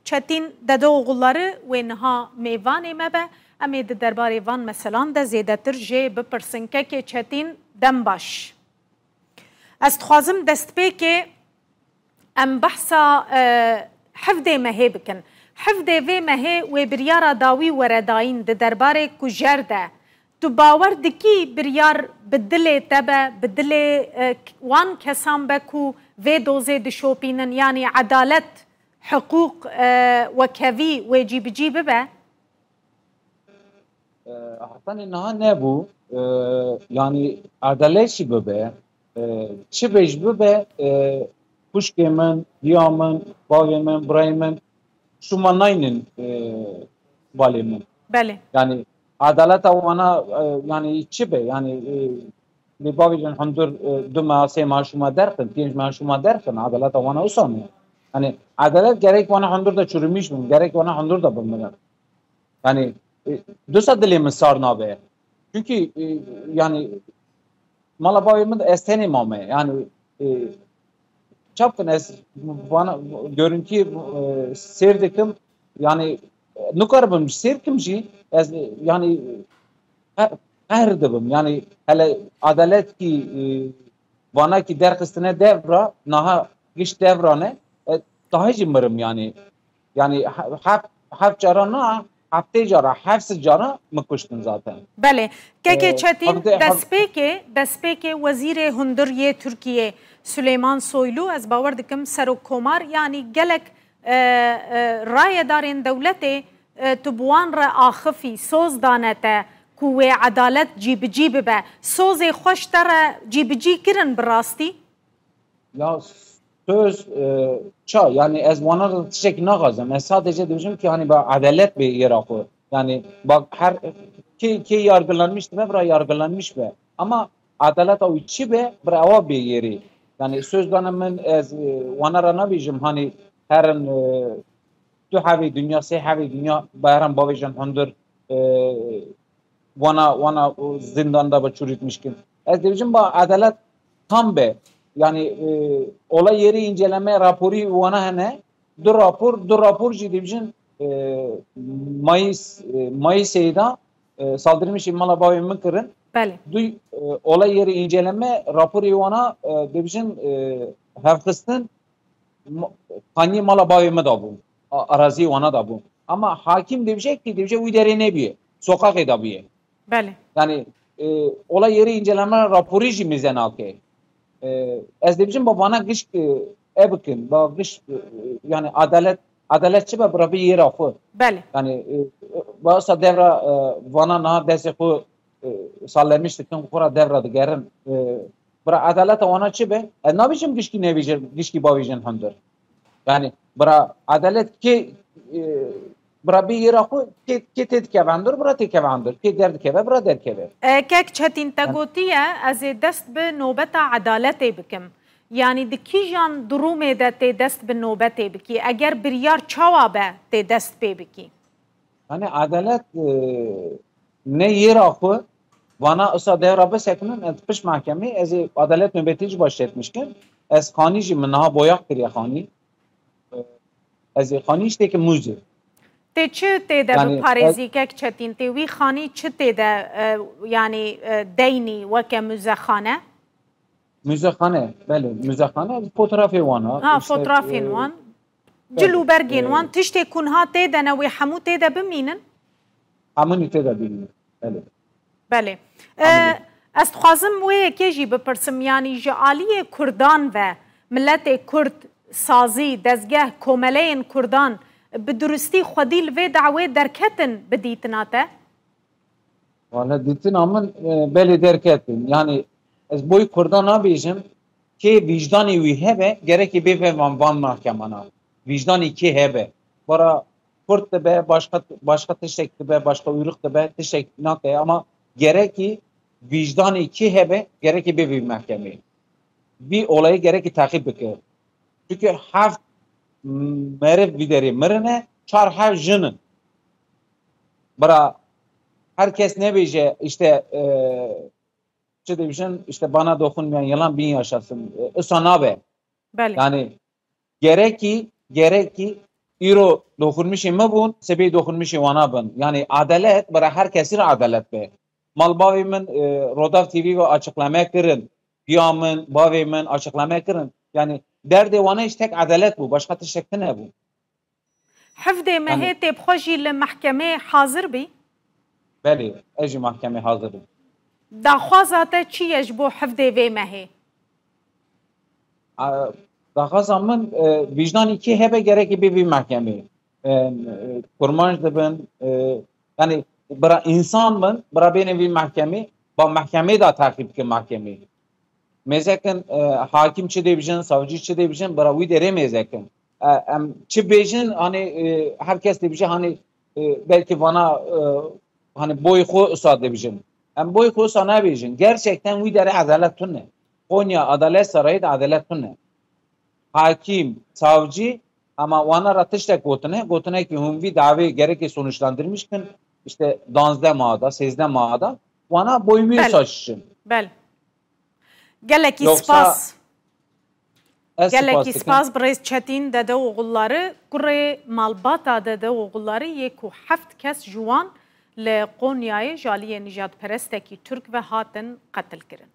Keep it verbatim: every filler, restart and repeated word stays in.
Çetîn Dedeoğulları wê niha mêvanê me be. Em ê di derbarê van meselan de zêdetir jê bipirsin. Kekê Çetîn, dem baş. Ez dixwazim destpêkê em behsa, e, hevdê mehê bikin. Hevdê vê mehê wê biryara dawî were dayîn di derbarê kujer de. Tu bawer dikî biryar bi dilê te be, bi dilê, e, wan kesan be ku vê dozê dişopînin, yanî edalet, hiqûq, e, wekevî wê cîbicî bibe? E, Hetanî niha nebû. E, yanî edalet jî bibe. E, çi bê jî bibe, e, xwişkê min, diya min, bavê min, birayê min, şûma naynin, e, balê min. Belê. Yanî edaleta wana, e, yanî çi be? Yanî, e, lê bavêjin hundir, e, du meha, sê meha şûma derxin, pênc meha şûma derxin. Edaleta wana wisa ne. Yanî edalet gerek wana hundir de çürümîş bin, gerek wana hundir de bimirin. Yanî, e, dîsa dilê min sar nabe. Çunkî, e, yanî mala bavê min de ez tenê mame. Yanî, e, çap kin ez vana, görüntüyê, e, sêr dikim. Yanî, e, nikaribim sêr kim jî, ez, e, yanî, e, qehr dibim. Yanî hele edalet kî, e, vana kî derxistine devra, naha giş devra ne, e, daha jî mirim yanî. Yanî he-, heft, heft cara na, heftê cara, heft sed cara min kuştin zaten. Belê. Kekê Ee, Çetîn, hevde-, hev- destpêkê, destpêkê Wezîrê Hundir yê Tirkiyê Süleyman Soylu, ez bawer dikim Serokkomar, yanî gelek, e, e, rayedarên dewletê, e, tu bi wan re axifî, soz dane te ku wê edalet cîbicî bibe. Sozê xwe ji te re cîbicî kirin bi rastî? Ya söz, e, ça, yanî ez wana re tiştekî naxwazim. Ez sadece dibêjim ki, hani, ba edalet bê yêra xwe. Yanî bak, her kê, kê yargılanmış dibe, bira yargılanmış be. Ama edaleta wî çi be, bira ewa bê yêrî. Yanî söz dane min, ez, e, wana re nabêjim, hani, herin, e, du hevê dinya, sê hevê dinya, bayaran bavêjin hundir, e, wana, wana, e, zindan da be çürütmüş kin. Ez dibêjim ba edalet tam be. Yanî, e, olay yeri inceleme raporî wana hene. Du rapor, du rapor jî dibêjin, e, Mayıs, e, Mayısê da, e, saldırmışê mala bavê min kirin. Belê. Du, e, olay yeri inceleme raporê wana, e, dibêjin, e, hevxistin ma-, qaniyê mala bavê min da bû. A-, araziyê wana da bû. Ama hakim dibêje ki, dibêje wî derê nebîye. Soqaxê da bûye. Belê. Yanî, e, olay yeri inceleme raporî jî mêze nake. E, ez dibêjim ba vana gişk, e, e bikin. Ba gişk, e, yanî edalet, edalet çi be, bira bê yêra xwe. Belê. Yanî, e, e, ba sa devra, e, vana niha destê xwe, e, sallemiş dikin, xwe ra devra digerin. E, bira edaleta wana çi be? Ez nabêjim gişkî nebêjin, gişkî bavêjin hundir. Yanî bira edalet kê, e, bira bê yêra xwe, kê, kê tê dikeve hundir, bira tê keve hundir. Kê derdikeve, bira derkeve. E, kek Çetîn, te gotiye, ez ê dest bi nobeta edaletê bikim. Yanî di kîjan durumê de tê dest bi nobetê bikî? Eger biryar çawa be tê dest pê bikî? Yanî edalet, e, ne yêra xwe, vana usa devra bisekinin, ez pişt mahkemê, ez ê edalet nöbetî jî başletmiş kin. Ez xanî jî min niha boyax kiriye xanî. E, ez ê xanî îşteki muzê. Tê çi tê de Yanî, biparêzî, kek Çetîn? Tê wî xanî çi tê de, e, yanî, e, deynî weke muzexane? Muzexane, belê, muzexane, fotoğrafê wan ha. Ha, İşte, fotoğrafên e, wan. Cil û bergên wan, tiştê ku niha tê de ne, wê hemû tê de bimînin? Hemûnî tê de bimînin. Belê. Belê. E, ez dixwazim wê yekê jî bipirsim, yanî ji aliyê Kurdan ve, miletê Kurd, sazî, dezgeh, komeleyên Kurdan bi durustî xwedî li vê dawê derketin bi dîtina te? Wala dîtina min, e, belê derketin. Yanî ez boy Kurdan nabêjim, kê vîjdanê wî hebe, gerekê bê ve van, van mahkemana. Vîjdanê kê hebe. Bara Kurd dibe, başka, başka tiştek dibe, başka uyruk dibe, tiştek nake ama gerekî vîjdanê kê hebe, gerekê bê vî mahkemê. Vî olayê gerekî teqîb bike. Çünkü heft meriv vî derê mirine, çar hev jin in. Bira her kes nebêje işte, e, çi dibêjin, işte bana dokunmayan yılan bin yaşasın. E, usa nabe. Belê. Yani gerekî, gerekî îro doxunmişê me bûn, sebê doxunmişê wana bin. Yani adalet bira her kesî re adalet be. Malbavê min, e, Rodav T V ve açıklame kirin. Piya min, bavê min açıklame kirin. Yani derdê wana hiç tek adalet bû, başka tiştek tine bû. Hevdê mehê tê bi xwe jî li mehkemê hazir bî? Belê, ez jî mahkemê hazir im. Daxwaza te çi ye ji bo hevdê vê mehê? Daxwaza min, e, vîjdanî kê hebe gerekî bê vî mehkemê. E, e, kurmanc dibin, e, yani bira însan bin, bira bêne vî mehkemê, ba mehkemê da teqîb ke mehkemê. Mêzekin, e, hakim çi dê bijin, savcî çi dê bijin, bira wî derê mêzekin. E, em çi bêjin, hani, e, her kes dê bije, hani, e, belkî vana, e, hani boy xwe usa dê bijin. Em boy xwe usa nabêjin. Gerçekten wî derê edalet tune. Konya Adalet Sarayı da edalet tune. Hakim, savcı, ama wana ra tiştek gotine, gotine ki hûn vî davê gerekê sonuçlandırmış kin, işte danzdeh maha da, sêzdeh maha da, wana boy wî usa şişin. Bel. Gelekî Yoksa spas. Gelekî spas birêz Çetîn Dede Oğulları, kurê malbata Dede Oğulları yê ku heft kes ji wan li Qonyayê ji aliyê nijadperestekî Tirk ve hatin qetil kirin.